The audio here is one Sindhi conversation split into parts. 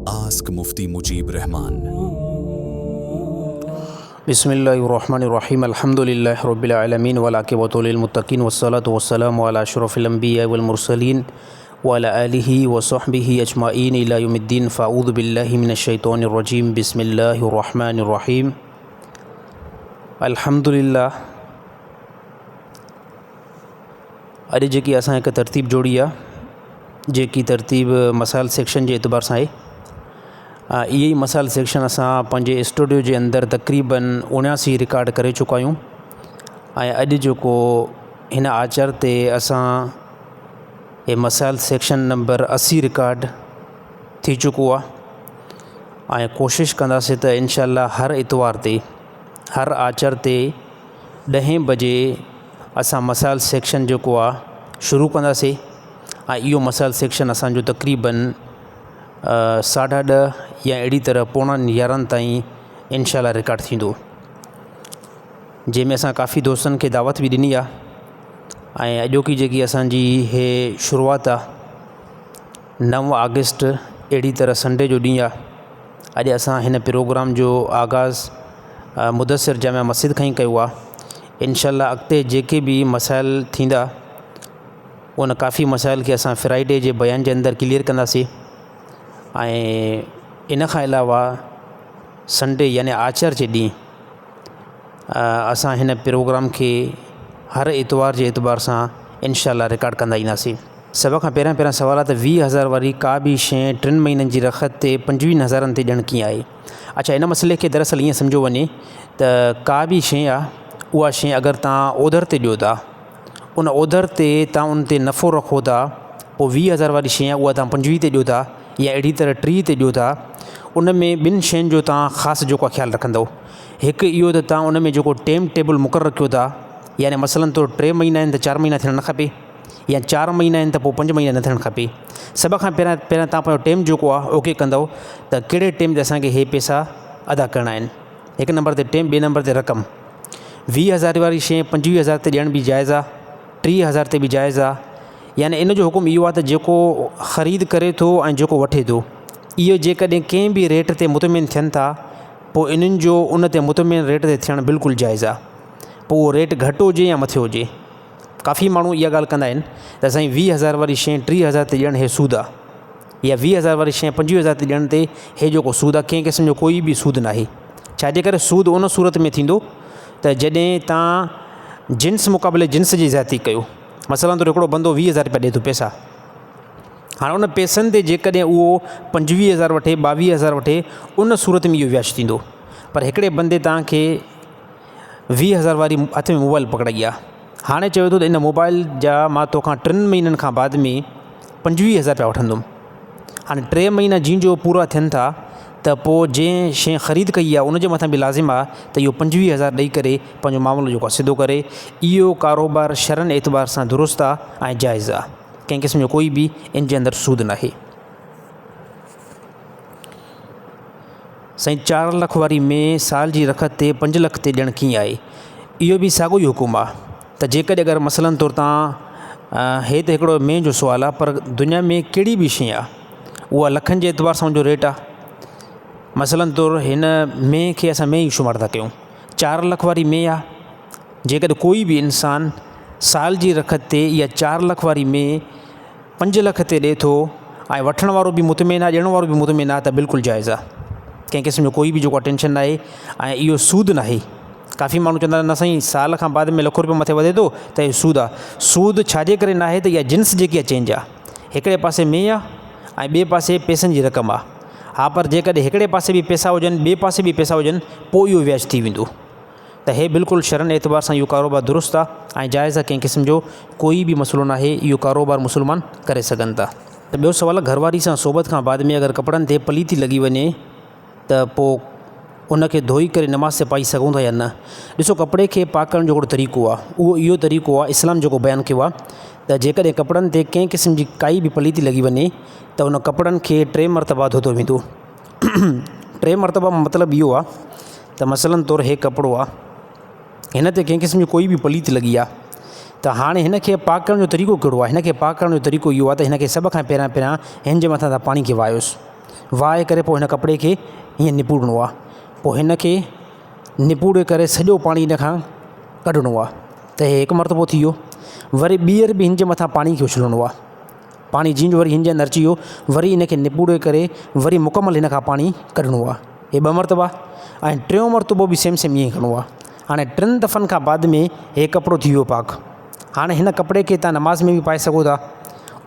Ask Mufti Mujeeb Rehman. بسم الله الرحمن الرحيم الحمد لله رب العالمين والعاقبة للمتقين والصلاة والسلام على أشرف الأنبياء والمرسلين وعلى آله وصحبه أجمعين إلى يوم الدين فأعوذ بالله من الشيطان الرجيم بسم الله الرحمن الرحيم الحمد لله اڄ جيڪي اسان هڪ ترتيب جوڙي آ جيڪي ترتيب مسائل سيڪشن جي اعتبار سان آهي اهي ئي مسائل سيڪشن اسان پنهنجي اسٽوڊيو جي اندر تقريبن اوڻاسي رڪارڊ ڪري چڪا آهيون ۽ اڄ جيڪو هن آچر تي اسان هي مسائل سيڪشن نمبر 80 رڪارڊ ٿي چڪو آهي ۽ ڪوشش ڪنداسين ته انشاء الله هر اتوار تي هر آچر تي ڏهين بجي اسان مسائل سيڪشن جيڪو آ شروع ڪنداسين ۽ اهو مسائل سيڪشن اسانجو تقريبن ساڍا ڏهه يا اهڙي طرح پوڻن يارهن تائين انشاء الله رڪارڊ ٿيندو جنهن ۾ اسان ڪافي دوستن کي دعوت به ڏني آ ۽ اڄوڪي جيڪي اسانجي هي شروعات آ نو آگسٽ اهڙي طرح سنڊي جو ڏينهن آ اڄ اسان هن پروگرام جو آغاز مدثر جامع مسجد کان ئي ڪيو آهي انشاء الله اڳتي جيڪي به مسائل ٿيندا ان ڪافي مسائل کي اسان فرائيڊي جي بيان جي اندر ڪليئر ڪنداسين ۽ ان کان علاوه سنڊي يعني آچر جي ڏينهن اسان هن پروگرام کي هر اتوار جي اعتبار سان انشاء الله رڪارڊ ڪندا اينداسين. سڀ کان پهريان پهريان سوال آهي ته 20 هزار واري ڪا به شيء ٽن مهينن جي رخت تي پنجويهن هزارن تي ڏيڻ ڪيئن آهي؟ اڇا ان مسئلي کي دراصل ائين سمجهيو وڃي ته ڪا به شيء آهي اها شيء اگر توهان اوڌر تي ڏيو ٿا ان اوڌر تي توهان ان تي نفعو رکو ٿا پوء 20 هزار واري شيء آهي اها توهان 25 تي ڏيو ٿا يا اهڙي طرح 30 تي ڏيو ٿا ان ۾ ٻن شين جو توهان خاص جيڪو آهي خيال رکندؤ هڪ اهو ته توهان ان ۾ جيڪو ٽيم ٽيبل مقرر ڪيو ٿا يعني مثلاً طور ٽي مهينا آهن ته چار مهينا ٿيڻ نه کپي يا چار مهينا آهن ته پوء پنج مهينا نه ٿيڻ کپي. سڀ کان پهريان پهريان توهان پنهنجو ٽيم جيڪو آهي اوڪي ڪندؤ ته ڪهڙي ٽيم تي اسان کي هي پئسا ادا ڪرڻا آهن. هڪ نمبر تي ٽيم ٻئي نمبر تي رقم. 20 هزار واري شيء 25 هزار تي ڏيڻ به جائز آهي 30 هزار تي به جائز آهي يعني ان جو حڪم اهو آهي ته جيڪو خريد ڪري ٿو ۽ جيڪو وٺي ٿو اهو جيڪڏهن ڪنهن به ريٽ تي مطمئن ٿين ٿا پوء انهن جو ان تي مطمئن ريٽ تي ٿيڻ بلڪل جائز آهي پوء اهو ريٽ گهٽ هجي يا مٿي هجي. ڪافي ماڻهو اها ڳالهه ڪندا آهن ته سائين 20 هزار واري شيء 30 هزار تي ڏيڻ هي سود آهي يا 20 هزار واري شيء 25 هزار تي ڏيڻ تي هي جيڪو سود آهي ڪنهن قسم جو ڪوئي به سود ناهي ڇا جي ڪري سود ان صورت ۾ ٿيندو ته جڏهن تان جنس مقابلي جنس جي زيادتي ڪيو مثلاً طور هڪڙو بندو 20 هزار روپيا ڏي ٿو پئسا هاڻي ان پئسن تي جيڪڏهن اهو 25 هزار وٺي 22 هزار وٺي ان صورت ۾ اهو وياج ٿيندو پر هڪڙي بندي تان کي 20 هزار واري هٿ ۾ موبائل پڪڙائي آ هاڻي چوي ٿو ته ان موبائل جا مان توکان ٽن مهينن کان بعد ۾ 25 هزار رپيا وٺندم هاڻي ٽي مهينا جيئن جو پورا ٿين ٿا ته پوء جنهن شيء خريد ڪئي آهي ان جي مٿان به لازم آهي ته اهو 25 هزار ڏئي ڪري پنهنجو معاملو جيڪو آهي سڌو ڪري اهو ڪاروبار شرعن اعتبار سان درست آهي ۽ جائز آهي ڪنهن قسم جو ڪوئي به ان جي اندر سود ناهي. سائين چار لک واري ۾ سال جي رکت تي پنج لک تي ڏيڻ ڪيئن آهي؟ اهو به ساڳيو ئي حڪم آهي ته جيڪڏهن اگر مثلاً طور تان هي ته هڪڙو مين جو سوال آهي پر دنيا ۾ ڪهڙي به شيء آهي اها لکن جي اعتبار سان ان جو ريٽ آهي مثلاً طور هن مين کي اسان مين ئي شمار ٿا ڪيون چار لک واري مين آهي جيڪڏهن ڪوئي به انسان سال جي رکت تي اها چار لک واري مين پنج لک تي ڏي ٿو ۽ وٺڻ وارو به مطمئن آهي ڏيڻ وارو به مطمئن آهي ته بلڪل جائز آهي ڪنهن قسم جو ڪوئي به جيڪو آهي ٽينشن ناهي ۽ اهو سود ناهي ڪافي ماڻهو چوندا آهن نه سائين سال کان بعد ۾ لک روپيو مٿي وڌي ٿو ته اهو سود آهي سود ڇا جي ڪري ناهي ته اها جنس جيڪي آهي چينج آهي هڪڙي پاسي مينهن آهي ۽ ٻئي پاسي پئسن جي رقم آهي ها پر جيڪڏهن هڪڙي پاسي به پئسا هجن ٻئي پاسي به پئسا هجن پوء اهو وياج ٿي ويندو. ته هي بلڪل شرعن اعتبار سان اهو ڪاروبار درست آ ۽ جائز آ ڪنهن قسم جو ڪوئي به مسئلو ناهي اهو ڪاروبار مسلمان ڪري سگهن ٿا. ته ٻيو سوال گهر واري سان صحبت کان بعد ۾ اگر ڪپڙن تي پليتي لڳي وڃي ته پو ان کي ڌوئي ڪري نماز تي پائي سگهون ٿا يا نه؟ ڏسو ڪپڙي کي پاڪ ڪرڻ جو هڪڙو طريقو آ اهو اهو طريقو آ اسلام جيڪو بيان ڪيو آ ته جيڪڏهن ڪپڙن تي ڪنهن قسم جي ڪائي به پليتي لڳي وڃي ته ان ڪپڙن کي ٽي مرتبا ڌوتو ويندو ٽي مرتبا مطلب اهو آ ته مثلاً طور هي ڪپڙو آ هن تي ڪنهن قسم جي ڪوئي به پليت لڳي آ ته هاڻي هن کي پاڪ ڪرڻ جو طريقو ڪهڙو آ هن کي پاڪ ڪرڻ جو طريقو اهو آ ته هن کي سڀ کان پهريان پهريان هن جي مٿان تان پاڻي کي واهيوس وهائي ڪري پوء هن ڪپڙي کي هيئن نپوڙڻو آهي. پوء هن کي نپوڙي ڪري سڄو پاڻي ان کان ڪڍڻو آهي ته هي هڪ مرتبو ٿي ويو. وري ٻيهر به هن جي مٿان پاڻي کي اڇلڻو آهي. پاڻي جيئن جو وري هن جي اندر اچي ويو وري ان کي نپوڙي ڪري وري مڪمل هن کان پاڻي ڪڍڻو آهي. هي ٻه مرتبا ۽ ٽيون مرتبو به سيم سيم ائين ئي ڪرڻو آهي. هاڻي ٽن دفعن کان بعد ۾ هي ڪپڙو ٿي ويو پاڪ. هاڻي هن ڪپڙي کي توهان نماز ۾ به پائي سگهو ٿا.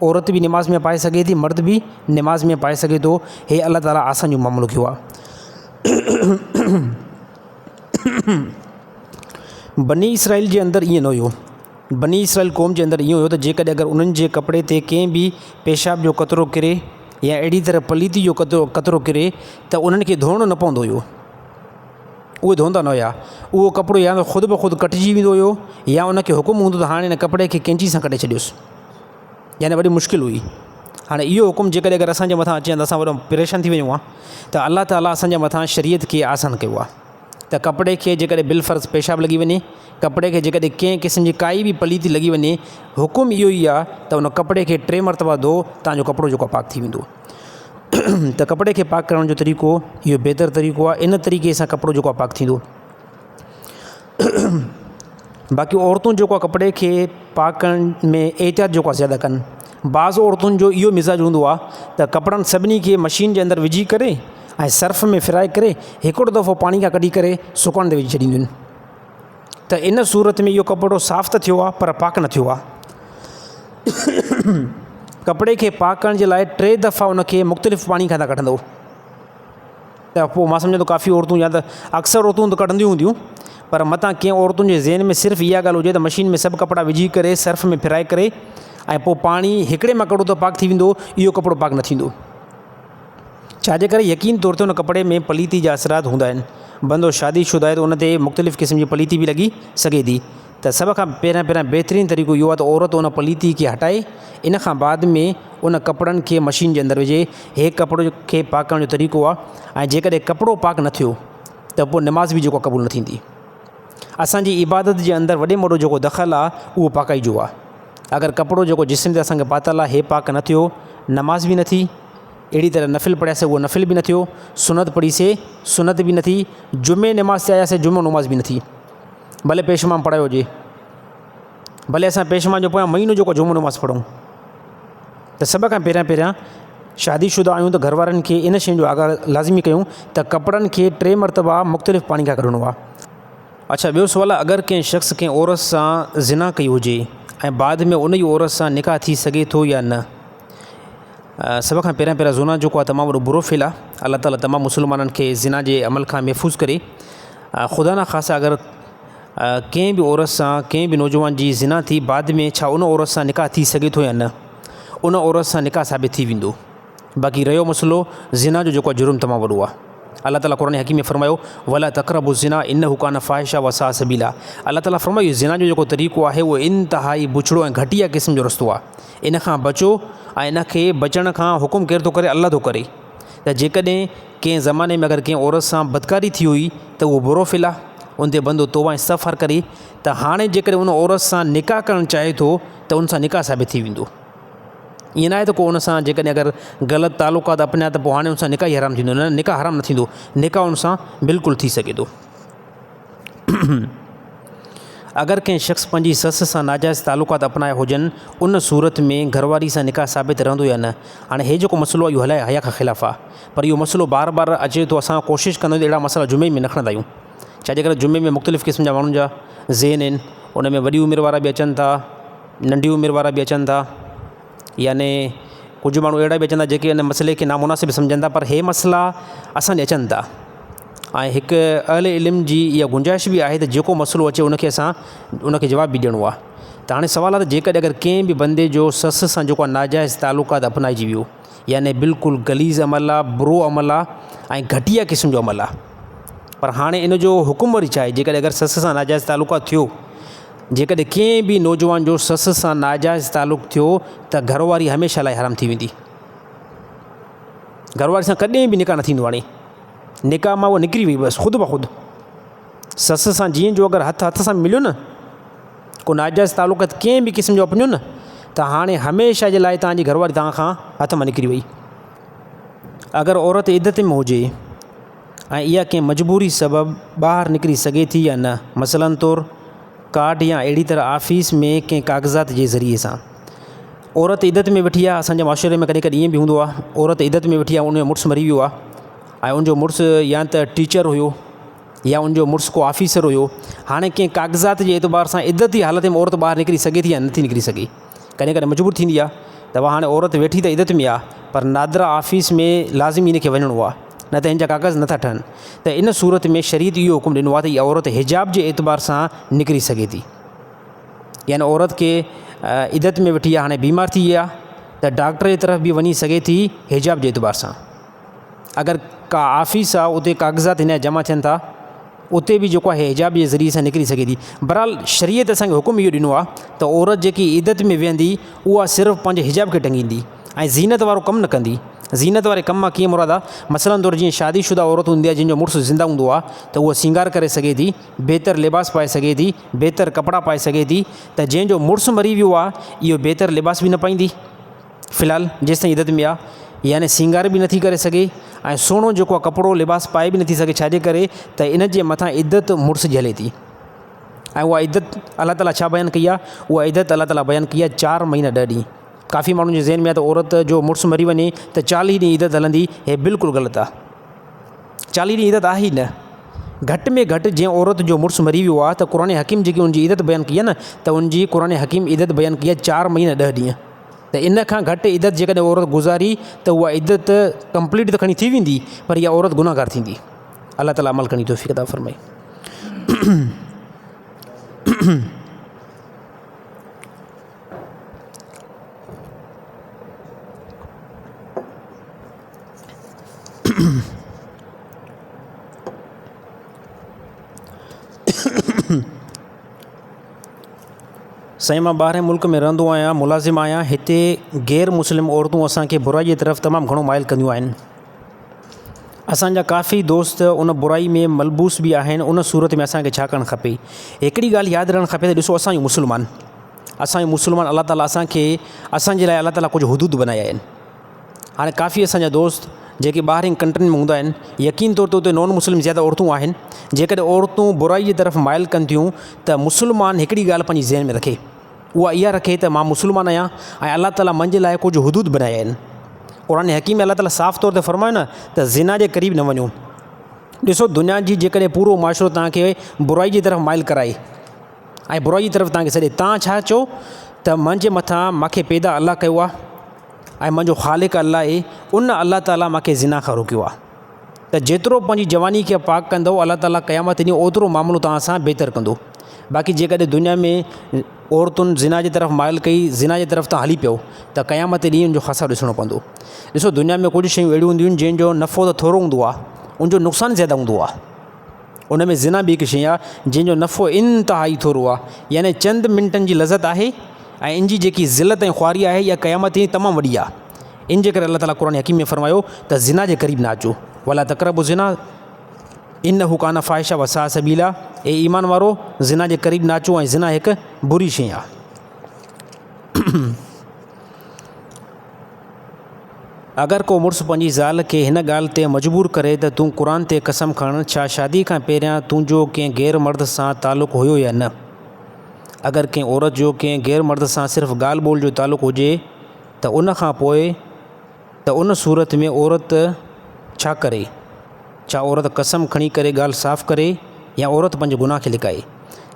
عورت به نماز ۾ پائي سگهي ٿي مرد به نماز ۾ پائي سگهي ٿو. هي الله تعاليٰ آسان جو معاملو ڪيو آهي. بني اسرائيل جي اندر ائين نه هيو. بني اسرائيل قوم جي اندر ائين هيو ته جيڪڏهن اگر انهن جي ڪپڙي تي ڪنهن به پيشاب جو قطرو ڪري يا اهڙي طرح پليتي جو قطرو ڪري ته انهن کي ڌوئڻو نه پوندو هيو. اهي ڌوئندا نه هيا. اهو ڪپڙو يا ته خود بخود ڪٽجي ويندو هيو يا ان کي حڪم هوندو ته هاڻي هن ڪپڙي کي قينچي سان ڪٽي ڇڏيوس. يعني وڏي مشڪل هئي. هاڻي اهو حڪم جيڪڏهن اگر اسان جي مٿان اچي ها ته اسان وڏو پريشان ٿي وڃون ها ته الله تعاليٰ اسان جي مٿان شريعت کي آسان ڪيو آهي ته ڪپڙي کي جيڪڏهن بالفرض پيشاب لڳي وڃي، ڪپڙي کي جيڪڏهن ڪنهن قسم جي ڪائي به پليتي لڳي وڃي، حڪم اهو ئي آهي ته ان ڪپڙي کي ٽي مرتبا ڌو تان جو ڪپڙو جيڪو آهي پاڪ ٿي ويندو. ته ڪپڙي کي پاڪ ڪرڻ جو طريقو اهو بهتر طريقو آهي ان طريقي سان ڪپڙو جيڪو آهي پاڪ ٿيندو. باقي عورتون جيڪو آهي ڪپڙي کي پاڪ ڪرڻ ۾ احتياط جيڪو آهي زياده ڪن. بعض عورتن جو اهو مزاج هوندو آهي ته ڪپڙن سڀني کي مشين جي اندر وجهي ڪري ۽ سرف ۾ ڦرائي ڪري هڪڙو دفعو پاڻي کان ڪڍي ڪري سڪڻ تي وجهي ڇڏينديون آهن ته ان صورت ۾ اهو ڪپڙو صاف ته ٿيو آهي پر پاڪ نه ٿيو آهي. ڪپڙي کي پاڪ ڪرڻ جي لاء ٽي دفعا ان کي مختلف پاڻي کان ٿا ڪڍندو ته پوء مان سمجهان ٿو ڪافي عورتون يا ته اڪثر عورتون ته ڪڍنديون هونديون پر متان ڪنهن عورتن جي ذهن ۾ صرف اها ڳالهه هجي ته مشين ۾ سڀ ڪپڙا وجهي ڪري سرف ۾ ڦرائي ڪري ۽ پوء پاڻي هڪڙي مان ڪڍو ته پاڪ ٿي ويندو اهو ڪپڙو پاڪ نه ٿيندو ڇاجي ڪري يقين طور تي ان ڪپڙي ۾ پليتي جا اثرات هوندا آهن بندو شادي شده آهي ته ان تي مختلف قسم جي پليتي به لڳي سگهي ٿي ته سڀ کان پهريان پهريان بهترين طريقو اهو آهي ته عورت ان پليتي کي هٽائي ان کان بعد ۾ ان ڪپڙن کي مشين جي اندر وجهي هي ڪپڙو کي پاڪ ڪرڻ جو طريقو آهي ۽ جيڪڏهن ڪپڙو پاڪ نه ٿيو ته پوء نماز به جيڪو قبول نه ٿيندي اسان جي عبادت جي اندر وڏي ۾ وڏو جيڪو دخل آهي اهو پاڪائي جو آهي اگر ڪپڙو جيڪو جسم تي اسان کي پاتل آهي هي پاڪ نه ٿيو نماز به نه ٿي اهڙي طرح نفل پڙهياسي اهو نفل به نه ٿيو سنت پڙهيسي سنت به نه ٿي جمعي نماز تي آياسي جمعو نماز به نه ٿي ڀلي پيشمان پڙهايو هجي ڀلي اسان پيشمان جو پويان مهينو جيڪو جمعو نماز پڙهون ته سڀ کان پهريان پهريان شادي شده آهيون ته گهر وارن کي ان شيء جو آگاهه لازمي ڪيون ته ڪپڙن کي ٽي مرتبا مختلف پاڻي کان ڪڍڻو آهي. اڇا ٻيو سوال آهي اگر ڪنهن شخص ڪنهن عورت سان زنا ڪئي هجي ۽ بعد ۾ ان ئي عورت سان نڪاح ٿي سگهي ٿو يا نه؟ سڀ کان پهريان پهريان زنا جيڪو آهي تمام وڏو برو فعل آهي الله تعالي تمام مسلمانن کي زنا جي عمل کان محفوظ ڪري خدا نخواسته اگر ڪنهن به عورت سان ڪنهن به نوجوان جي زنا ٿي بعد ۾ ڇا ان عورت سان نڪاح ٿي سگهي ٿو يا نه ان عورت سان نڪاح ثابت ٿي ويندو باقي رهيو مسئلو زنا جو جيڪو جرم تمام وڏو آهي الله تعالي قرآن حڪيم ۾ فرمايو ولا تقربوا الزنا انه ڪان فاحشه وساء سبيلا الله تعالي فرمايو زنا جو جيڪو طريقو آهي اهو انتهائي بڇڙو ۽ گهٽيا قسم جو رستو آهي ان کان بچو ۽ ان کي بچڻ کان حڪم ڪير ٿو ڪري الله ٿو ڪري ته جيڪڏهن ڪنهن زماني ۾ اگر ڪنهن عورت سان بدڪاري ٿي هئي ته اهو برو فعل آهي ان تي بندو توبه ۽ استغفار ڪري ته هاڻي جيڪڏهن ان عورت سان نڪاح ڪرڻ چاهي ٿو ته ان سان نڪاح ثابت ٿي ويندو ائين ناهي ته ڪو ان سان جيڪڏهن اگر غلط تعلقات اپنايا ته پوء هاڻي ان سان نڪاح ئي حرام ٿيندو نه نڪاح حرام نه ٿيندو نڪاح ان سان بلڪل ٿي سگهي ٿو. اگر ڪنهن شخص پنهنجي سس سان ناجائز تعلقات اپنايا هجن ان صورت ۾ گهرواري سان نڪاح ثابت رهندو يا نه؟ هاڻي هي جيڪو مسئلو آهي اهو الائي حيا کان خلاف آهي پر اهو مسئلو بار بار اچي ٿو اسان ڪوشش ڪندا آهيون ته اهڙا مسئلا جمعي ۾ نه کڻندا آهيون ڇاجي ڪري جمعي ۾ مختلف قسم جا ماڻهن جا ذهن آهن ان ۾ وڏي عمر وارا به اچن ٿا ننڍي عمر وارا به اچن ٿا يعني ڪجهه ماڻهو اهڙا به اچن ٿا جيڪي ان مسئلي کي نامناسب سمجهن ٿا پر هي مسئلا اسان ڏي اچن ٿا ۽ هڪ اهل علم جي اها گنجائش به آهي ته جيڪو مسئلو اچي ان کي اسان ان کي جواب به ڏيڻو آهي ته هاڻي سوال آهي ته جيڪڏهن اگر ڪنهن به بندي جو سس سان جيڪو آهي ناجائز تعلقات اپنائجي ويو يعني بلڪل غليظ عمل آهي برو عمل آهي ۽ گهٽيا قسم جو عمل آهي پر هاڻي ان جو حڪم وري ڇا آهي جيڪڏهن اگر سس سان ناجائز تعلقات ٿيو جيڪڏهن ڪنهن به نوجوان جو سس سان ناجائز تعلق ٿيو ته گهر واري هميشه لاء حرام ٿي ويندي. گهر واري سان ڪڏهن به نڪاح نه ٿيندو هاڻي نڪاح مان اها نڪري وئي بس خود بخود سس سان جيئن جو اگر هٿ هٿ سان مليو نه ڪو ناجائز تعلقات ڪنهن به قسم جو اپنيو نه ته هاڻي هميشه جي لاء توهان جي گهر واري توهان کان هٿ مان نڪري وئي. اگر عورت عدت ۾ هجي ۽ اها ڪنهن مجبوري سبب ٻاهر نڪري سگهي ٿي يا نه مثلاً طور ڪارڊ يا اهڙي طرح آفيس ۾ ڪنهن ڪاغذات جي ذريعي سان. عورت عدت ۾ ويٺي آهي اسان جي معاشري ۾ ڪڏهن ڪڏهن ائين به هوندو آهي عورت عدت ۾ ويٺي آهي ان جو مڙس مري ويو آهي ۽ ان جو مڙس يا ته ٽيچر هيو يا ان جو مڙس ڪو آفيسر هيو هاڻي ڪنهن ڪاغذات جي اعتبار سان عدت جي حالت ۾ عورت ٻاهر نڪري سگهي ٿي يا نٿي نڪري سگهي ڪڏهن ڪڏهن مجبور ٿيندي آهي ته اها هاڻي عورت ويٺي ته عدت ۾ آهي پر نادرا آفيس ۾ لازمي هن کي وڃڻو آهي نه ته هن جا ڪاغذ نٿا ٺهن ته ان صورت ۾ شريعت اهو حڪم ڏنو آهي ته اها عورت حجاب جي اعتبار سان نڪري سگهي ٿي يعني عورت کي عدت ۾ ويٺي آهي هاڻي بيمار ٿي وئي آهي ته ڊاڪٽر جي طرف به وڃي سگهي ٿي حجاب جي اعتبار سان. اگر ڪا آفيس آ اتي ڪاغذات هن جا جمع ٿين ٿا اتي به جيڪو آهي حجاب جي ذريعي سان نڪري سگهي ٿي. بهرحال شريعت اسان کي حڪم اهو ڏنو آ ته عورت جيڪي عدت ۾ ويهندي اها صرف پنهنجي حجاب کي ٽنگيندي ۽ زينت وارو ڪم نه ڪندي. زينت واري ڪم مان ڪيئن مراد آ مثلاً طور جيئن شادي شده عورت هوندي آ جنهن جو مڙس زنده هوندو آ ته اها سينگار ڪري سگهي ٿي، بهتر لباس پائي سگهي ٿي، بهتر ڪپڙا پائي سگهي ٿي ته جنهن جو مڙس مري ويو آ اهو بهتر لباس به نه پائيندي. في الحال جيستائين عدت ۾ آ يعني سينگار به نٿي ڪري سگهي ۽ سهڻو جيڪو آ ڪپڙو لباس پائي به نٿي سگهي ڇاجي ڪري ته ان جي مٿان عدت مڙس جي هلي ٿي ۽ اها عدت الله تعاليٰ ڇا بيان ڪئي آ اها عدت الله تعاليٰ بيان ڪئي آ چار مهينا ڏهه ڏينهن ڪافي ماڻهن جي ذهن ۾ آ ته عورت جو مڙس مري وڃي ته چاليهه ڏينهن عدت هلندي هي بلڪل غلط آ چاليهه ڏينهن عدت آهي ئي نه گهٽ ۾ گهٽ جنهن عورت جو مڙس مري ويو آ ته قرآن حڪيم جيڪي ان جي عدت بيان ڪئي آ نه ته ان جي قرآن حڪيم عدت بيان ڪئي آ چار مهينا ڏهه ڏينهن ته ان کان گهٽ عدت جيڪڏهن عورت گذاري ته اها عدت ڪمپليٽ ته کڻي ٿي ويندي پر اها عورت گنهگار ٿيندي. الله تعالي عمل ڪرڻ جي توفيق عطا فرمائي. سائين مان ٻاهرين ملڪ ۾ رهندو آهيان ملازم آهيان هتي غير مسلم عورتون اسان کي برائي جي طرف تمام گهڻو مائل ڪنديون آهن اسان جا ڪافي دوست ان برائي ۾ ملبوس به آهن ان صورت ۾ اسان کي ڇا ڪرڻ کپي هڪڙي ڳالهه ياد رهڻ کپي ته ڏسو اسان آهيون مسلمان اسان آهيون مسلمان الله تعالٰي اسان کي اسان جي لاء الله تعالٰي ڪجهه حدود بنايا آهن هاڻي ڪافي اسان جا دوست جيڪي ٻاهرين ڪنٽرين ۾ هوندا آهن يقين طور تي اتي نان مسلم زياده عورتون آهن جيڪڏهن عورتون برائي جي طرف مائل ڪن ٿيون ته مسلمان هڪڙي ڳالهه پنهنجي ذهن ۾ رکي اها اها رکي ته مان مسلمان آهيان ۽ الله تعاليٰ منهنجي لاء ڪجهه حدود بنايا آهن قرآن حڪيم ۾ الله تعاليٰ صاف طور تي فرمايو نه ته زنا جي قريب نه وڃو ڏسو دنيا جي جيڪڏهن پورو معاشرو توهان کي برائي جي طرف مائل ڪرائي ۽ برائي جي طرف توهان کي سڏي توهان ڇا چئو ته منهنجي مٿان مونکي پيدا الله ڪيو آهي ۽ منهنجو خالق الله آهي ان الله تعاليٰ مونکي زنا کان روڪيو آهي ته جيترو پنهنجي جواني کي پاڪ ڪندو الله تعاليٰ قيامت ڏينهن اوترو معاملو توهان سان بهتر ڪندو باقي جيڪڏهن دنيا ۾ عورتن زنا جي طرف مائل ڪئي زنا جي طرف تان هلي پيو ته قيامت ڏينهن ان جو خاصا ڏسڻو پوندو ڏسو دنيا ۾ ڪجهه شيون اهڙيون هونديون آهن جنهن جو نفعو ته ٿورو هوندو آهي ان جو نقصان زياده هوندو آهي ان ۾ زنا به هڪ شيء آهي جنهن جو نفعو انتهائي ٿورو آهي يعني چند منٽن جي لذت آهي ۽ ان جي جيڪي ذلت ۽ خواري آهي اها قيامت تائين تمام وڏي آهي ان جي ڪري الله تعاليٰ قرآن حڪيم ۾ فرمايو ته زنا جي قريب نه اچو ولا تقربوا الزنا انه ڪان فاحشه وساء سبيلا اي ايمان وارو زنا جي قريب نه اچو ۽ زنا هڪ بري شيء آهي. اگر ڪو مڙس پنهنجي زال کي هن ڳالهه تي مجبور ڪري ته تون قرآن تي قسم کڻ، ڇا شادي کان پهريان تنهنجو ڪنهن غير مرد سان تعلق هيو يا نه؟ اگر ڪنهن عورت جو ڪنهن غير مرد سان صرف ڳالهه ٻولهه جو تعلق هجي ته ان کان پوء ته ان صورت ۾ عورت ڇا ڪري؟ ڇا عورت قسم کڻي ڪري ڳالهه صاف ڪري يا عورت پنهنجي گناهه کي لڪائي؟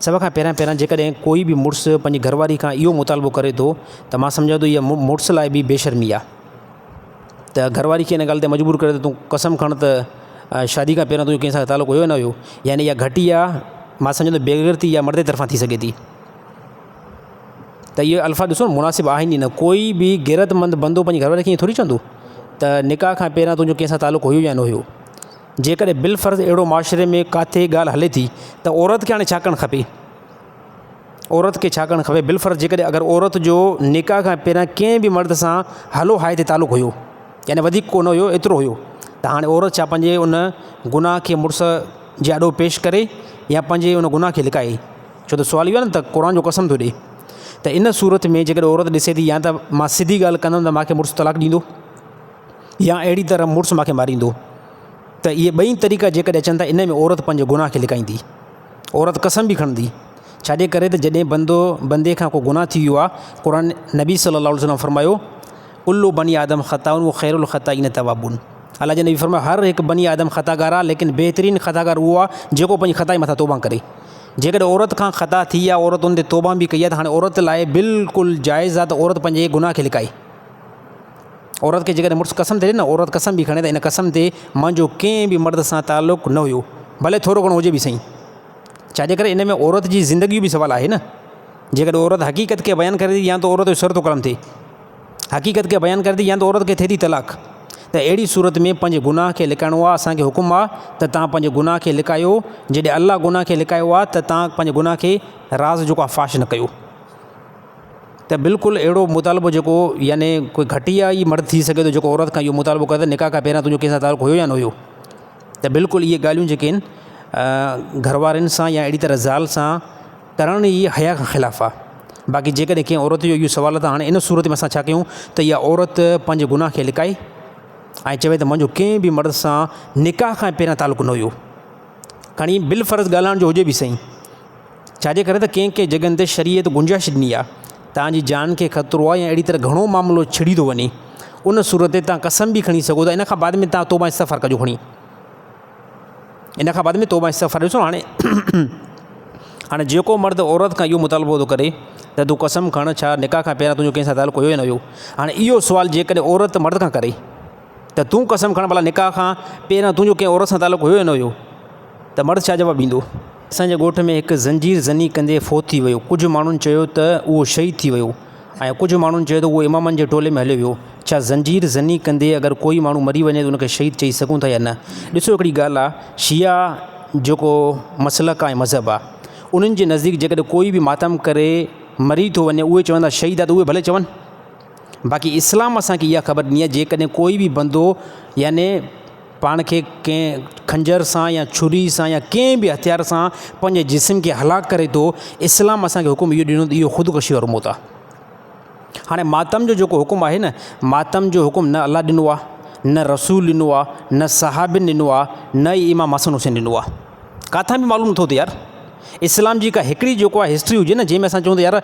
سڀ کان پهريان پهريان جيڪڏهن ڪوئي به مڙس پنهنجي گهر واري کان اهو مطالبو ڪري ٿو ته مان سمجهان ٿو اها مڙس لاء به بي شرمي آهي ته گهر واري کي ان ڳالهه تي مجبور ڪري ته تون قسم کڻ ته شادي کان پهريان تنهنجو ڪنهن سان تعلق هيو يا نه هيو يعني اها گهٽي آهي مان سمجهان ٿو بيغيرتي اها مرد جي طرفان ٿي سگهي ٿي ته اهي الفاظ ڏسو مناسب آهن ئي نه ڪوئي به غيرتمند بندو پنهنجي گهر واري کي ائين ٿوري چوندو ته نڪاح کان پهريان تنهنجو ڪنهن سان تعلق هيو يا نه هيو جيڪڏهن بالفرض اهڙو معاشري ۾ ڪاٿي ڳالهه هلي ٿي ته عورت کي هاڻي ڇا ڪرڻ کپي؟ عورت کي ڇا ڪرڻ کپي بالفرض جيڪڏهن اگر عورت جو نڪاح کان پهريان ڪنهن به مرد سان هلو هاء تي تعلق هيو يعني وڌيڪ ڪو نه هيو ايترو هيو ته هاڻي عورت ڇا پنهنجي ان گناهه کي مڙس جي آڏو پيش ڪري يا پنهنجي ان گناهه کي لڪائي ڇو ته سوال اهو آهي نه ته قرآن جو قسم ٿو ڏي ته ان صورت ۾ جيڪڏهن عورت ڏسي ٿي يا ته مان سڌي ڳالهه ڪندم ته مانکي مڙس طلاق ڏيندو. يا اهڙي طرح مڙس مان کي ماريندو ته اهي ٻئي طريقا جيڪڏهن اچن ٿا ان ۾ عورت پنهنجي گناهه کي لڪائيندي عورت قسم به کڻندي ڇاجي ڪري ته جڏهن بندو بندي کان ڪو گناهه ٿي ويو آهي قرآن نبي صلي الله عليه وسلم فرمايو ڪل بني آدم خطاء و خير الخطائين توابون الله جي نبي فرمايو هر هڪ بني آدم خطاگار آهي ليڪن بهترين خطاگار اهو آهي جيڪو پنهنجي خطا جي مٿان توبه ڪري جيڪڏهن عورت کان خطا ٿي آهي عورت ان تي توبه به ڪئي آهي ته هاڻي عورت لاء بلڪل جائز آهي ته عورت پنهنجي گناهه کي لڪائي عورت کي جيڪڏهن مڙس قسم ٿي ڏي نه عورت قسم به کڻي ته ان قسم تي منهنجو ڪنهن به مرد سان تعلق نه هيو ڀلي ٿورو گهڻو هجي به سهي ڇاجي ڪري ان ۾ عورت جي زندگي جو به سوال آهي نه جيڪڏهن عورت حقيقت کي بيان ڪري ٿي يا ته عورت جو سر ٿو قلم ٿئي حقيقت کي بيان ڪري ٿي يا ته عورت کي ٿئي ٿي طلاق ته اهڙي صورت ۾ پنهنجي گناهه کي لڪائڻو آهي اسانکي حڪم آهي ته تان پنهنجي گناهه کي لڪايو جڏهن الله گناهه کي لڪايو آهي ته تان پنهنجي گناهه کي راز جيڪو آهي فاش نه ڪيو ته بلڪل اهڙو مطالبو جيڪو يعني ڪوئي گهٽيا ئي مرد ٿي سگهي ٿو جيڪو عورت کان اهو مطالبو ڪري ته نڪاح کان پهريان تنهنجو ڪنهن سان تعلق هيو يا نه هيو ته بلڪل اهي ڳالهيون جيڪي آهن گهر وارن سان يا اهڙي طرح زال سان ڪرڻ ئي حيا کان خلاف آهي باقي جيڪڏهن ڪنهن عورت جو اهو سوال آهي ته هاڻي ان صورت ۾ اسان ڇا ڪيون ته اها عورت پنهنجي گناهه کي لڪائي ۽ چوي ته منهنجو ڪنهن به مرد سان نڪاح کان پهريان تعلق نه هيو کڻي بالفرض ڳالهائڻ جو هجي به صحيح ڇاجي ڪري ته ڪنهن ڪنهن جڳهن تي شريعت گنجائش ڏني آهي توهان جي جان کي خطرو آهي يا اهڙي طرح گهڻو معاملو ڇڙي ٿو وڃي ان صورت تي توهان قسم به کڻي سگهو ٿا ان کان بعد ۾ توهان توبه استغفار ڪجو کڻي ان کان بعد ۾ توبه استغفار ڏسو هاڻي هاڻي جيڪو مرد عورت کان اهو مطالبو ٿو ڪري ته تون قسم کڻ ڇا نڪاح کان پهريان تنهنجو ڪنهن سان تعلق هيو يا نه هيو هاڻي اهو سوال جيڪڏهن عورت مرد کان ڪري ته تون قسم کڻ ڀلا نڪاح کان پهريان تنهنجو ڪنهن عورت سان تعلق هيو يا نه هيو ته مرد ڇا جواب ڏيندو؟ اسان جي ڳوٺ ۾ هڪ زنجير زني ڪندي فوت ٿي ويو. ڪجهه ماڻهن چيو ته اهو شهيد ٿي ويو ۽ ڪجهه ماڻهن چيو ته اهو امامن جي ٽولي ۾ هليو ويو. ڇا زنجير زني ڪندي اگر ڪوئي ماڻهو مري وڃي ته ان کي شهيد چئي سگهون ٿا يا نه؟ ڏسو هڪڙي ڳالهه آ شيعا جيڪو مسلڪ آ ۽ مذهب آ انهن جي نزديڪ جيڪڏهن ڪوئي به ماتم ڪري مري ٿو وڃي اهي چوندا شهيد آ ته اهي ڀلي چون. باقي اسلام اسان کي اها خبر ڏني آهي جيڪڏهن ڪوئي به بندو يعني پاڻ کي ڪنهن خنجر سان يا ڇري سان يا ڪنهن به هٿيار سان پنهنجي جسم کي هلاڪ ڪري ٿو اسلام اسان کي حڪم اهو ڏنو ته اهو خودڪشي وارو موت آهي هاڻي ماتم جو جيڪو حڪم آهي نه ماتم جو حڪم نه الله ڏنو آهي نه رسول ڏنو آهي نه صحابين ڏنو آهي نه ئي امام حسن حسين ڏنو آهي ڪاٿان به معلوم نٿو ٿئي يار اسلام جي ڪا هڪڙي جيڪو آهي هسٽري هجي نه جنهن ۾ اسان چئون ته يار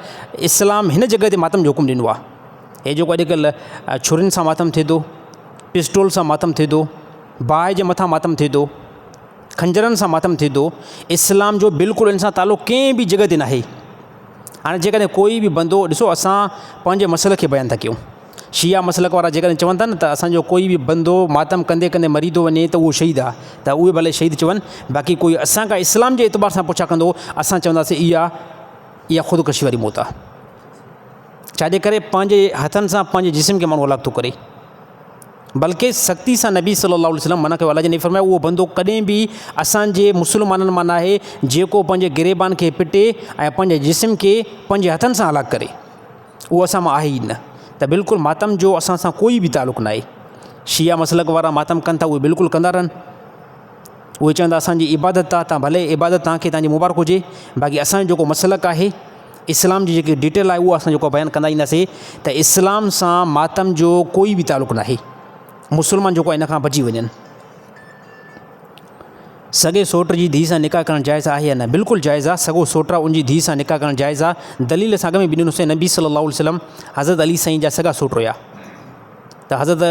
اسلام هن جڳهه تي ماتم جو حڪم ڏنو آهي هي جيڪو اڄڪلهه ڇرين سان ماتم ٿئي ٿو پسٽول سان ماتم ٿئي ٿو باهه جي مٿان ماتم ٿئي ٿو خنجرن سان ماتم ٿئي ٿو اسلام جو بلڪل ان سان تعلق ڪنهن به جڳهه تي ناهي هاڻي جيڪڏهن ڪوئي به بندو ڏسو اسان پنهنجي مسئلي کي بيان ٿا ڪيون شيعا مسلڪ وارا جيڪڏهن چون ٿا نه ته اسان جو ڪوئي به بندو ماتم ڪندي ڪندي مري ٿو وڃي ته اهو شهيد آهي ته اهي ڀلي شهيد چون باقي ڪوئي اسان کان اسلام جي اعتبار سان پڇا ڪندو اسان چونداسين اها اها خودڪشي واري موت آهي ڇاجي ڪري پنهنجي هٿن سان پنهنجي جسم کي ماڻهو هلاڪ ٿو ڪري بلڪه سختي سان نبي صلي الله عليه وسلم منع ڪيو الله جي نبي فرمايو اهو بندو ڪڏهن به اسان جي مسلمانن مان ناهي جيڪو پنهنجي گريبان کي پٽي ۽ پنهنجي جسم کي پنهنجي هٿن سان هلاڪ ڪري اهو اسان مان آهي ئي نه ته بلڪل ماتم جو اسان سان ڪوئي به تعلق ناهي. شيعا مسلڪ وارا ماتم ڪن ٿا اهي بلڪل ڪندا رهن. اهي چون ٿا اسان جي عبادت آ تان ڀلي عبادت تان کي تان جي مبارڪ هجي باقي اسان جو جيڪو مسلڪ آهي اسلام جي جيڪي ڊيٽيل آهي اهو اسان جيڪو بيان ڪندا اينداسي ته اسلام سان ماتم جو ڪوئي به تعلق ناهي. مسلمان جيڪو ان کان بچي وڃن. سڳي سوٽ جي ڌيء سان نڪاح ڪرڻ جائز آهي يا نه؟ بلڪل جائز آهي، سڳو سوٽ آهي ان جي ڌيء سان نڪاح ڪرڻ جائز آهي، دليل اسان اڳ ۾ به ڏنوسين نبي صلي الله عليه وسلم حضرت علي سائين جا سڳا سوٽ هيا ته حضرت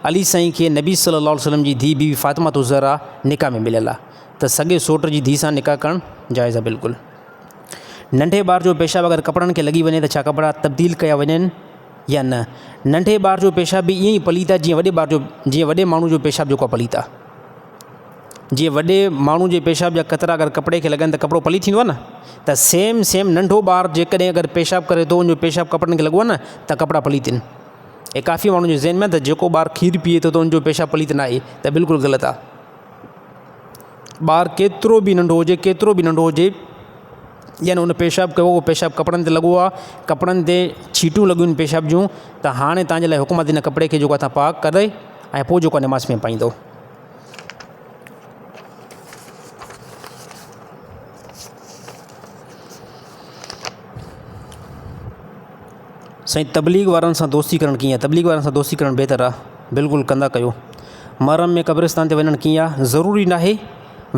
علي سائين کي نبي صلي الله عليه وسلم جي ڌيء بي بي فاطمه الزهرا نڪاح ۾ مليل آهي ته سڳي سوٽ جي ڌيء سان نڪاح ڪرڻ جائز آهي بلڪل. ننڍي ٻار جو پيشاب اگر ڪپڙن کي لڳي وڃي ته ڇا ڪپڙا تبديل ڪيا وڃن يا نه؟ ننڍي ٻار جو پيشاب به ائين ئي پليت آهي جيئن وڏي ٻار جو جيئن وڏي ماڻهو جو پيشاب جيڪو آهي پليت آهي. جيئن وڏي ماڻهو جي پيشاب جا قطرا اگر ڪپڙي کي لڳن ته ڪپڙو پليت ٿيندو آهي نه ته سيم سيم ننڍو ٻار جيڪڏهن اگر پيشاب ڪري ٿو ان جو پيشاب ڪپڙن کي لڳو آهي نه ته ڪپڙا پليت آهن ۽ ڪافي ماڻهن جي ذهن ۾ ته جيڪو ٻار کير پيئي ٿو ته ان جو پيشاب پليت نه آهي ته بلڪل غلط آهي ٻار ڪيترو به ننڍو هجي ڪيترو به ننڍو هجي يعني ان پيشاب ڪيو اهو پيشاب ڪپڙن تي لڳو آهي ڪپڙن تي ڇيٽون لڳيون آهن پيشاب جون ته هاڻي توهان جي لاء حڪم آهي ته ان ڪپڙي کي جيڪو آهي توهان پاڪ ڪري ۽ پوء جيڪو آهي نماز ۾ پائيندو. سائين تبليغ وارن سان دوستي ڪرڻ ڪيئن آهي؟ تبليغ وارن سان دوستي ڪرڻ بهتر آهي. بلڪل ڪندا ڪيو. محرم ۾ قبرستان تي وڃڻ ڪيئن آ؟ ضروري ناهي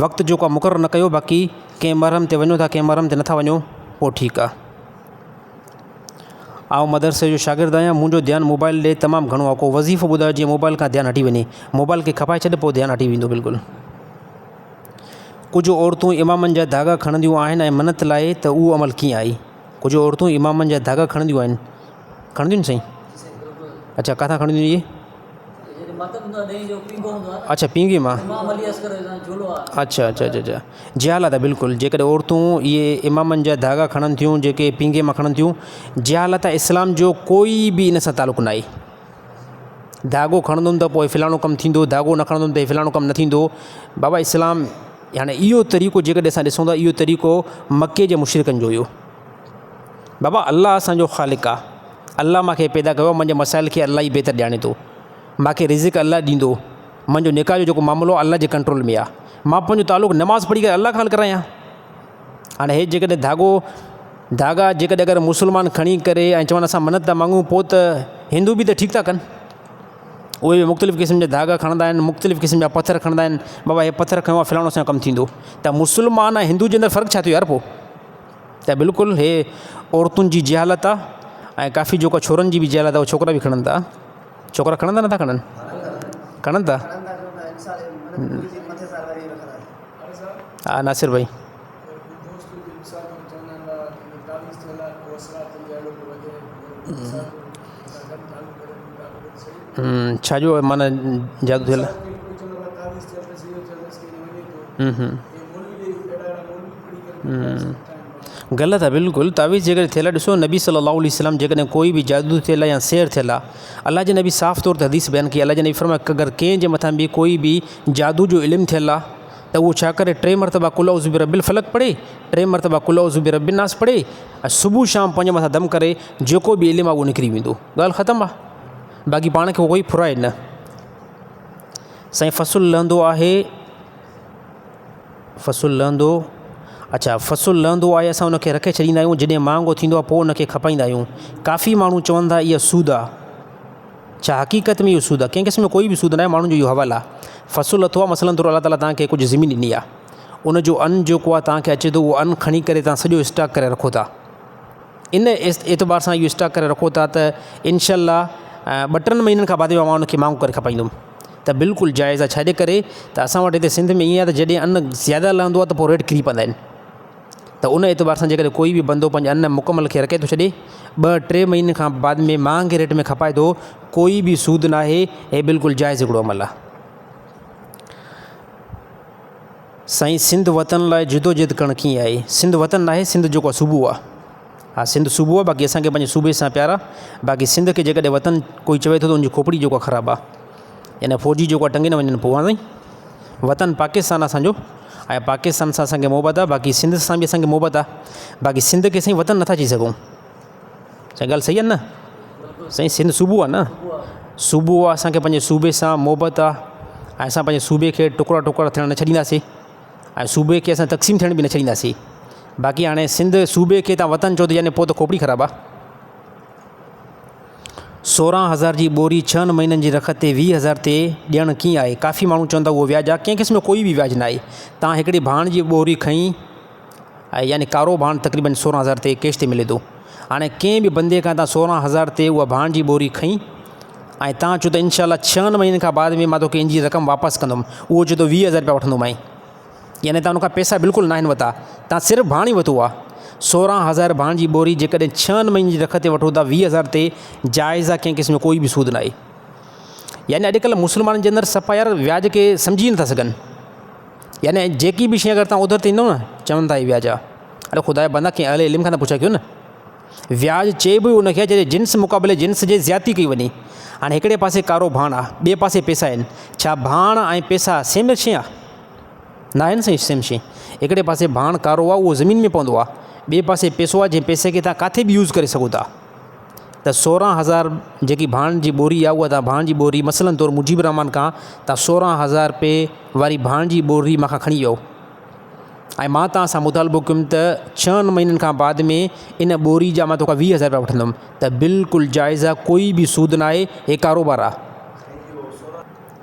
وقت جيڪو آ مقرر نه ڪيو باقي ڪنهن محرم تي وڃو ٿا ڪنهن محرم تي نٿا وڃو پوء ٺيڪ آ. آئون مدرسي جو شاگرد آهيان منهنجو ڌيان موبائل ڏي تمام گهڻو آ ڪو وظيفو ٻڌايو جيئن موبائل کان ڌيان هٽي وڃي. موبائل کي کپائي ڇڏ پوء ڌيان هٽي ويندو بلڪل. ڪجهه عورتون امامن جا ڌاڳا کڻنديون آهن ۽ منت لاء ته اهو عمل ڪيئن آهي؟ ڪجهه عورتون امامن جا ڌاڳا کڻنديون آهن. کڻنديون آهن سائين؟ اڇا ڪاٿان کڻنديون اهي؟ اڇا پينگهي مان اڇا اڇا اڇا اڇا جهالت آهي بلڪل جيڪڏهن عورتون اهي امامن جا ڌاڳا کڻن ٿيون جيڪي پينگهي مان کڻن ٿيون جهالت آهي اسلام جو ڪوئي به ان سان تعلق ناهي ڌاڳو کڻندم ته پوء فلاڻو ڪم ٿيندو ڌاڳو نه کڻندم ته فلاڻو ڪم نه ٿيندو بابا اسلام يعني اهو طريقو جيڪڏهن اسان ڏسون ٿا اهو طريقو مڪي جي مشرڪن جو هيو بابا الله اسانجو خالق آ الله مانکي پيدا ڪيو آ منهنجي مسائل کي الله ئي بهتر ڄاڻي ٿو مانکي رزق الله ڏيندو منهنجو نڪاح جو جيڪو معاملو آ الله جي ڪنٽرول ۾ آ مان پنهنجو تعلق نماز پڙهي ڪري الله کان ڪرايان هاڻي هي جيڪڏهن ڌاڳو ڌاڳا جيڪڏهن اگر مسلمان کڻي ڪري ۽ چون اسان منت ٿا مانگون پوء ته هندو به ته ٺيڪ ٿا ڪن اهي به مختلف قسم جا ڌاڳا کڻندا آهن مختلف قسم جا پٿر کڻندا آهن بابا هي پٿر کنيو آهي فلاڻو اسان جو ڪم ٿيندو ته مسلمان ۽ هندو جي اندر فرق ڇا ٿيو يار پوء ته بلڪل هي عورتن جي جهالت آ ۽ ڪافي جيڪو ڇورن جي به جهالت آ اهي ڇوڪرا به کڻن ٿا ڇوڪرا کڻن ٿا نٿا کڻن کڻن ٿا ها ناصر ڀائي ڇا جو معنيٰ جادو ٿيل غلط آ بلڪل تعويذ جيڪڏهن ٿيل آ ڏسو نبي صلي الله عليه وسلم جيڪڏهن ڪوئي به جادو ٿيل آ يا سحر ٿيل آ الله جي نبي صاف طور تي حديث بيان ڪئي الله جي نبي فرمايو اگر ڪنهن جي مٿان به ڪوئي به جادو جو علم ٿيل آ ته اهو ڇا ڪري ٽي مرتبا قل اعوذ برب الفلق پڙهي ٽي مرتبا قل اعوذ برب الناس پڙهي ۽ صبح شام پنهنجي مٿان دم ڪري جيڪو به علم آ اهو نڪري ويندو ڳالهه ختم آ باقي پاڻ کي ڪوئي ڦرائي نه سائين فصل لهندو آهي فصل لهندو اڇا فصل لهندو آهي اسان ان کي رکي ڇڏيندا آهيون جڏهن مهانگو ٿيندو آهي پوء ان کي کپائيندا آهيون ڪافي ماڻهو چون ٿا اها سود آهي ڇا حقيقت ۾ اهو سود آهي ڪنهن قسم جو ڪوئي به سود ناهي ماڻهن جو اهو حوال آهي فصل لٿو آهي مثلاً طور الله تعاليٰ توهان کي ڪجهه زمين ڏني آهي ان جو ان جيڪو آهي توهان کي اچي ٿو اهو ان کڻي ڪري توهان سڄو اسٽاڪ ڪري رکو ٿا ان اعتبار سان اهو اسٽاڪ ڪري رکو ٿا ته انشاء الله ٻه ٽن مهينن کان بعد ۾ مان ان کي مهانگو ڪري کپائيندم ته بلڪل جائز آهي ڇاجي ڪري ته اسان وٽ هتي سنڌ ۾ ائين آهي ته جڏهن ان زياده لهندو آهي ته پوء ريٽ ڪري پوندا آهن ته ان اعتبار سان جيڪڏهن ڪوئي به بندو پنهنجي ان مڪمل کي رکي ٿو ڇڏي ٻه ٽي مهينن کان بعد ۾ مهانگي ريٽ ۾ کپائي ٿو ڪوئي به سود ناهي هي بلڪل جائز هڪڙو عمل آهي. سائين سنڌ وطن لاء جدوجھد ڪرڻ ڪيئن آهي؟ سنڌ وطن ناهي سنڌ جيڪو آهي صوبو آهي. ها سنڌ صوبو آهي باقي اسان کي پنهنجي صوبي سان پيار آهي باقي سنڌ کي جيڪڏهن وطن ڪوئي چوي ٿو ته ان جي کوپڙي جيڪو آهي خراب آهي يعني فوجي جيڪو آهي ٽنگي نه وڃن پوء ها سائين وطن پاڪستان آهي اسان جو ۽ پاڪستان سان اسان کي محبت آهي باقي سنڌ سان به اسان کي محبت آهي باقي سنڌ کي سائين وطن نٿا چئي سگهون سائين ڳالهه صحيح آهي نه سائين سنڌ صوبو آهي نه صوبو آهي اسان کي پنهنجي صوبي سان محبت آهي ۽ اسان پنهنجي صوبي کي ٽڪڙا ٽڪڙا ٿيڻ نه ڇڏينداسين ۽ صوبي کي اسان تقسيم ٿيڻ به نه ڇڏينداسين باقي هاڻي سنڌ صوبي کي تان وطن چئو ته يعني پوء ته کوپڙي خراب آهي 16,000 جي ٻوري ڇهن مهينن جي رخت تي 20,000 تي ڏيڻ ڪيئن آهي ڪافي ماڻهو چون ٿا اهو وياج آهي ڪنهن قسم جو ڪوئي به وياج نه آهي تان هڪڙي ڀاڻ جي ٻوري کئي ۽ يعني ڪارو ڀاڻ تقريبن 16,000 تي ڪيش تي ملي ٿو هاڻي ڪنهن به بندي کان تان 16,000 تي اها ڀاڻ جي ٻوري کئي ۽ تان چئو ته انشاء الله ڇهن مهينن کان بعد ۾ مان توکي ان جي رقم واپس ڪندم اهو چئي ٿو 20,000 روپيا وٺندومانء يعني تان ان کان پئسا بلڪل ناهن وتا تان صرف ڀاڻ ئي وتو آ 16,000 ڀاڻ جي ٻوري جيڪڏهن ڇهن مهينن جي رخ تي وٺو ٿا 20,000 تي جائز آ ڪنهن قسم جو ڪوئي به سود ناهي يعني اڄڪلهه مسلمانن جي اندر صفا يار وياج کي سمجهي نٿا سگهن يعني جيڪي به شيء اگر تان اوڌر تي ايندو نه چون ٿا هي وياج آ اڙي خدا جا بندا ڪنهن اهل علم کان ته پڇا ڪيو نه وياج چئبو ئي ان کي جڏهن جنس مقابلي جنس جي زيادتي ڪئي وڃي هاڻي هڪڙي پاسي ڪارو ڀاڻ آ ٻئي پاسي پئسا آهن ڇا ڀاڻ ۽ پئسا سيم شيء آ نه آهن سائين سيم شيء هڪڙي پاسي ڀاڻ ڪارو آ اهو زمين ۾ پوندو آ ٻئي پاسي پئسو آ جنهن پئسي کي تان ڪاٿي به يوز ڪري سگهو ٿا ته 16,000 جيڪي ڀاڻ جي ٻوري آ اها تان ڀاڻ جي ٻوري مثلاً طور مجيب الرحمان کان تان 16,000 رپئي واري ڀاڻ جي ٻوري مان کان کڻي ويو ۽ مان توهان سان مطالبو ڪيم ته ڇهن مهينن کان بعد ۾ ان ٻوري جا مان توکان 20,000 رپيا وٺندم ته بلڪل جائز آ ڪوئي به سود ناهي هي ڪاروبار آ.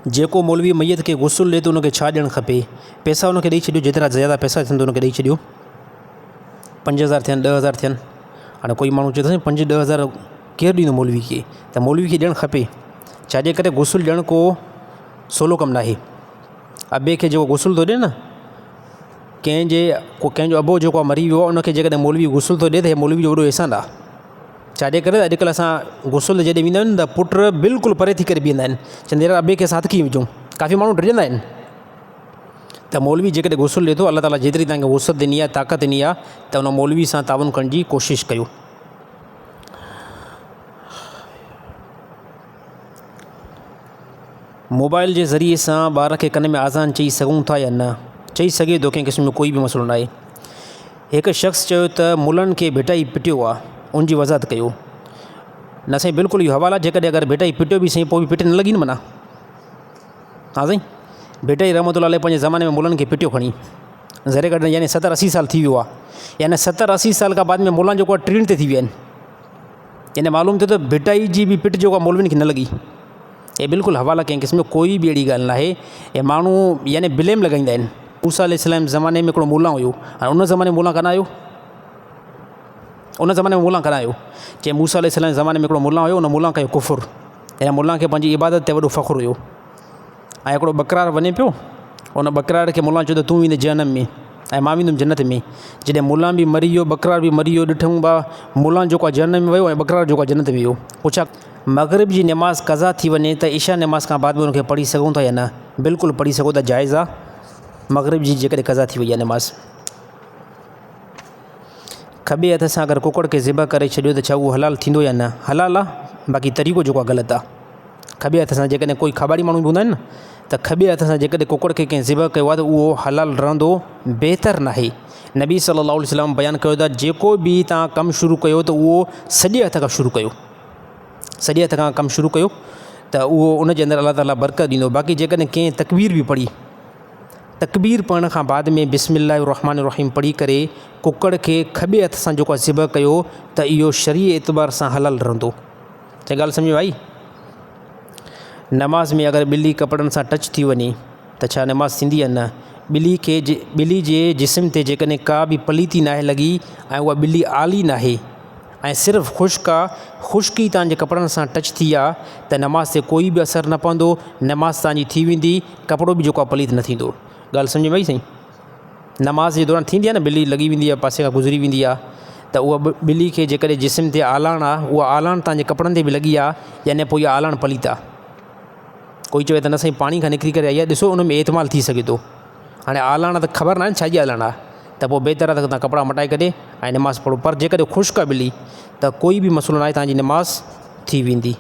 جيڪو مولوي ميت کي غسل ڏي ته ان کي ڇا ڏيڻ کپي؟ پئسا ان کي ڏئي ڇڏيو جيترا زياده پئسا ٿين ته ان کي ڏئي ڇڏيو. 5000 ٿين 10000 ٿين. هاڻي ڪوئي ماڻهو چئي ٿو سائين 5 10000 ڪير ڏيندو مولوي کي ته مولوي کي ڏيڻ کپي. ڇا جي ڪري غسل ڏيڻ ڪو سولو ڪم ناهي. ابي کي جيڪو غسل ٿو ڏي نه ڪنهن جي ڪنهن جو ابو جيڪو مري ويو آهي ان کي جيڪڏهن مولوي غسل ٿو ڏي ته هي مولوي جو وڏو احسان آهي. ڇا جي ڪري اڄڪلهه اسان غسل تي جڏهن ويندا آهيون نه ته پٽ بلڪل پري ٿي ڪري بيهندا آهن چوندا يار ابي کي اسان هٿ ڪيئن وجهون ڪافي ماڻهو ڊڄندا آهن ته مولوي جيڪڏهن غسل ڏي ٿو الله تعاليٰ جيتري تهانکي وسعت ڏني آهي طاقت ڏني آهي ته ان مولوي سان تعاون ڪرڻ جي ڪوشش ڪيو. موبائل جي ذريعي سان ٻار کي ڪن ۾ آذان چئي سگهون ٿا يا نه؟ چئي سگهي ٿو ڪنهن قسم جو ڪوئي به مسئلو ناهي. هڪ شخص چيو ته ملن کي ڀٽائي پٽيو آ ان جي وضاحت ڪيو. نه سائين بلڪل اهو حوالا جيڪڏهن اگر ڀٽائي پٽيو به سائين پوء به پٽ نه لڳي نه معنيٰ. ها سائين ڀٽائي رحمت الله عليه پنهنجي زماني ۾ ملن کي پٽيو کڻي ذري گهٽ يعني ستر اسي سال ٿي ويو آ يعني ستر اسي سال کان بعد ۾ ملان جيڪو آ ٽيڻ تي ٿي ويا آهن. يعني معلوم ٿيو ته ڀٽائي جي به پٽ جيڪو آ مولوين کي نه لڳي. اي بلڪل حوالا ڪنهن قسم جو ڪوئي به اهڙي ڳالهه ناهي اي ماڻهو يعني بليم لڳائيندا آهن. موسيٰ عليه السلام زماني ۾ هڪڙو مولان هيو هاڻي ان زماني ۾ مولان ڪانه آيو ان زماني ۾ مولان ڪانه آيو چي موسيٰ عليه السلام زماني ۾ هڪڙو مولان هيو ان مولان ڪيو ڪفر يعني مولان کي پنهنجي عبادت تي وڏو فخر هيو ۽ هڪڙو ٻڪرار وڃي پيو ان ٻڪرار کي ملان چيو ته تون ويندين جهنم ۾ ۽ مان ويندم جنت ۾ جڏهن ملان به مري ويو ٻڪرار به مري ويو ڏٺئون با ملان جيڪو آهي جهنم ۾ ويو ۽ ٻڪرار جيڪو آهي جنت ۾ ويو پڇا مغرب جي نماز قضا ٿي وڃي ته عشاء نماز کان بعد به ان کي پڙهي سگهون ٿا يا نه بلڪل پڙهي سگهو ٿا جائز آهي مغرب جي جيڪڏهن قضا ٿي وئي آهي نماز. کٻي هٿ سان اگر ڪڪڙ کي ذبح ڪري ڇڏيو ته ڇا اهو حلال ٿيندو يا نه؟ حلال آ باقي طريقو جيڪو آ غلط آ. کٻي هٿ سان جيڪڏهن ڪوئي کٻاڙي ماڻهو به هوندا آهن نه ته کٻي هٿ سان جيڪڏهن ڪڪڙ کي ڪنهن ذبح ڪيو آ ته اهو حلال رهندو بهتر ناهي. نبي صلي الله عليه وسلم بيان ڪيو ته جيڪو به توهان ڪم شروع ڪيو ته اهو سڄي هٿ کان شروع ڪيو. سڄي هٿ کان ڪم شروع ڪيو ته اهو ان جي اندر الله تعالي برڪت ڏيندو باقي جيڪڏهن ڪنهن تڪبير به پڙهي تڪبير پڙهڻ کان بعد ۾ بسم الله الرحمٰن الرحيم پڙهي ڪري ڪڪڙ کي کٻي هٿ سان جيڪو آهي ذبح ڪيو ته اهو شرعي اعتبار سان حلال رهندو. ڇا ڳالهه سمجهه ۾ آئي؟ نماز ۾ اگر ٻلي ڪپڙن سان ٽچ ٿي وڃي ته ڇا نماز ٿيندي يا نه؟ ٻلي کي ٻلي جي جسم تي جيڪڏهن ڪا به پليتي ناهي لڳي ۽ اها ٻلي آلي ناهي ۽ صرف خشڪ آ، خشڪي توهان جي ڪپڙن سان ٽچ ٿي آ ته نماز تي ڪوئي به اثر نه پوندو، نماز توهان جي ٿي ويندي، ڪپڙو به جيڪو آ پليت نه ٿيندو. ڳالهه سمجهه ۾ آئي سائين؟ نماز جي دوران ٿيندي آ نه ٻلي لڳي ويندي آ پاسي کان گذري ويندي آ ته اها ٻلي کي جيڪڏهن جسم تي آلاڻ آ اها آلاڻ توهان جي ڪپڙن تي به لڳي آ يعني پوء اها آلاڻ پليت آ. ڪوئي چوي ته نه سائين پاڻي کان نڪري ڪري آئي آ ڏسو ان ۾ احتمال ٿي سگهي ٿو. هاڻي آلاڻ ته خبر ناهي ڇا جي آلاڻ آ ته پوء بهتر آ ته توهان ڪپڙا مٽائي ڪري ۽ نماز پڙهو پر جيڪڏهن خشڪ آ ٻلي ته ڪوئي به مسئلو ناهي توهان جي نماز ٿي ويندي.